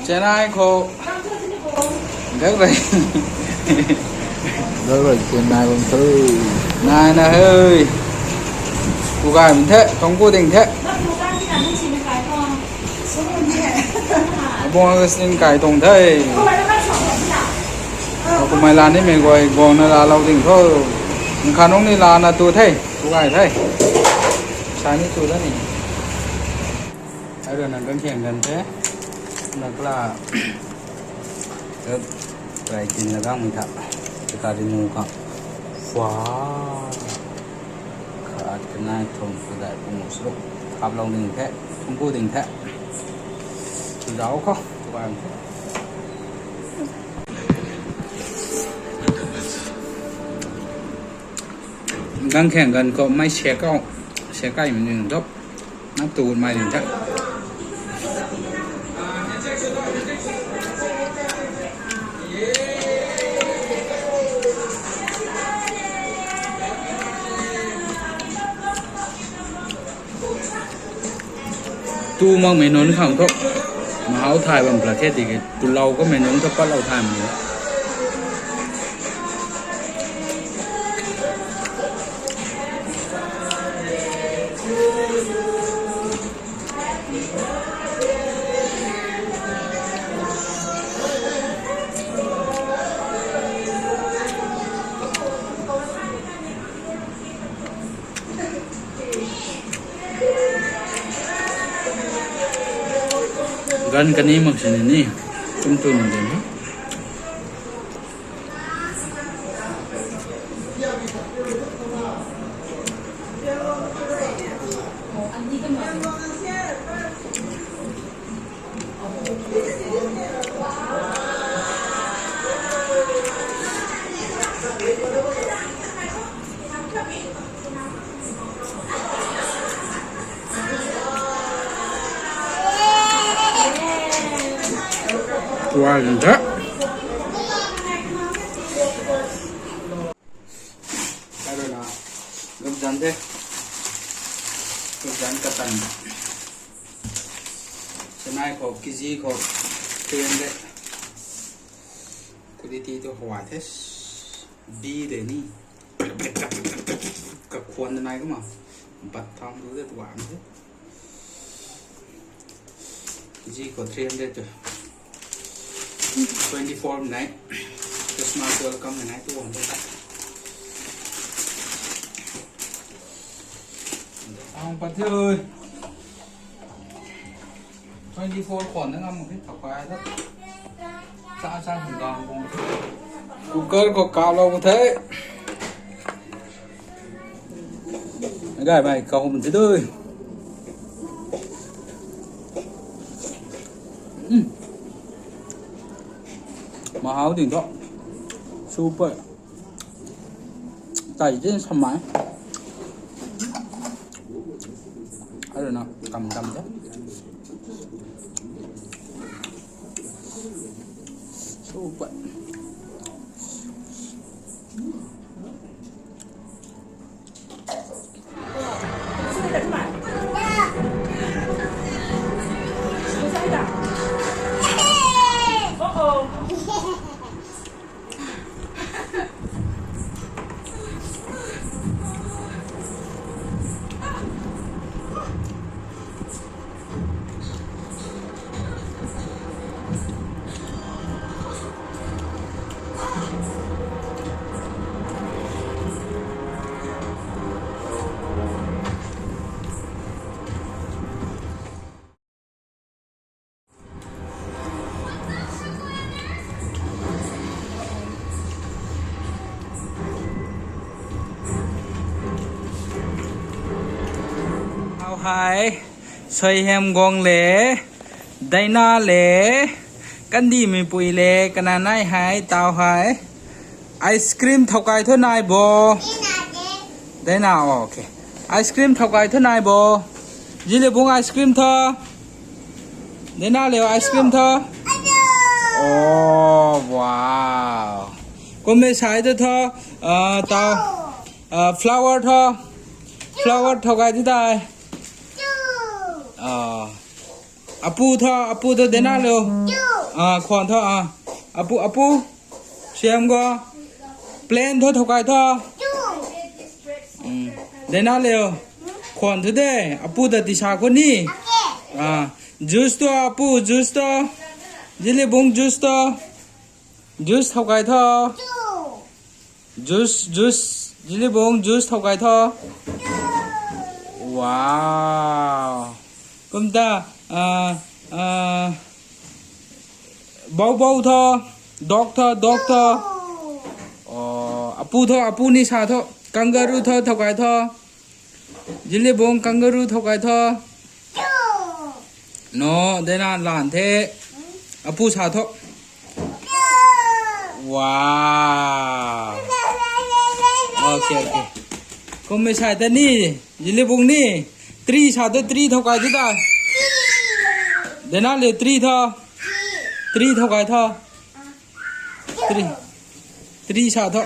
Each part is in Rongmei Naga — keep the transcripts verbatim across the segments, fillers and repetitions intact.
Chennai khou. Gak rei. Gak rei Chennai bam thu. Nai na hei. Ku gay min the, thong ku ding the. Abong Augustine kai tong the. Kumei la ni mei guay guang na la lou ding tho. Nkhan nung ni la na tu the. Ku gay the. Sa ni tu da ni. Ai rui na gan thiang gan the. Na kala. Trai tin na gang mi tha. Teka di mu kha. Fua. Khat kanai thum kadai pung sruk. Hap lou ding the. Thum ku ding the. Tu zau kho. Tu bam the. Gang kheng gan khou mei siak kau, siak kai mei ning dop. Nap tu mai ning the. Tu makmei nunc khang thu, mahau thay bam pla khe tiki, tu lou kamei nunc thu patlou thay mei. Gan kani mak sini ni, kum tu nung din. Tua zan the. Kai rui na, lup zan the. Lup zan katan. Chennai khou, K G khou, three hundred. Quality tu huay the. B de ni. Kakhuan de nai kumna. Bat thang du de tuang the. K G khou three hundred tu. Twenty-four nai. Christmas welcome nai tu wan de ta. Ang pat the. Twenty-four khwan na ngam khe thak kai da. Cha cha hum gang bung. Cooker khou kap lou the. Gay mei kahum the dui. Mm. Mahau ding tho. Super. Tei din samei. Ai rui na kam kam de. Super. How high? Soi hem guang le, Daina le, kandih meipui le, kana nai hei, tau hei. Ice cream thau kai thu nai bo. Daina, okay. Ice cream thau kai thu nai bo. Zile bung ice cream tho. Daina le ice cream tho. Oh, wow. Kum me sai thu tho. Ah, tau. Ah, flower tho. Flower thau kai thu dai. Ah. Apu tho, apu tho, dena lo. Ah, khwan tho, ah. Apu, apu. Siam go. Plan tho, thow kai tho. Dena lo. Khwan tho de. Apu ta tisa khou ni. Ah, juice tho, apu, juice tho. Zilibung juice tho. Juice thow kai tho. Juice, juice. Zilibung juice thow kai tho. Wow. Kumta, ah, ah, bau bau tho. Dog tho, dog tho. Oh, apu tho, apu ni sa tho. Kangaroo tho, thow kai tho. Zilibung kangaroo thow kai tho. No, dena lan the. Apu sa tho. Wow. Okay, okay. Kummei sai ta ni, Zilibung ni. Three sa tho, three thow kai tho ta. Dena le three tho. Three thow kai tho. Three. Three sa tho.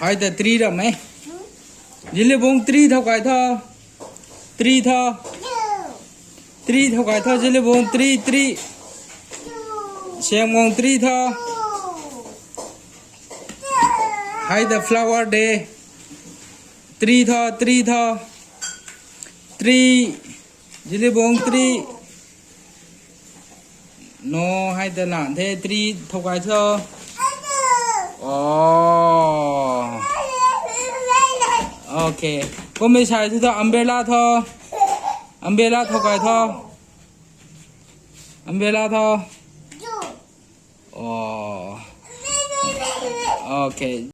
Hai ta three ram e. Zilibung three thow kai tho. Three tho. Three thow kai tho, Zilibung three, three. Siam gong three tho. Hai ta flower de. Three tho, three tho. Three. Zilibung three. No, hai ta lan the, three thow kai tho. Oh. Okay. Kummei sai thu tho, umbrella tho. Umbrella thow kai tho. Umbrella tho. Oh. Okay.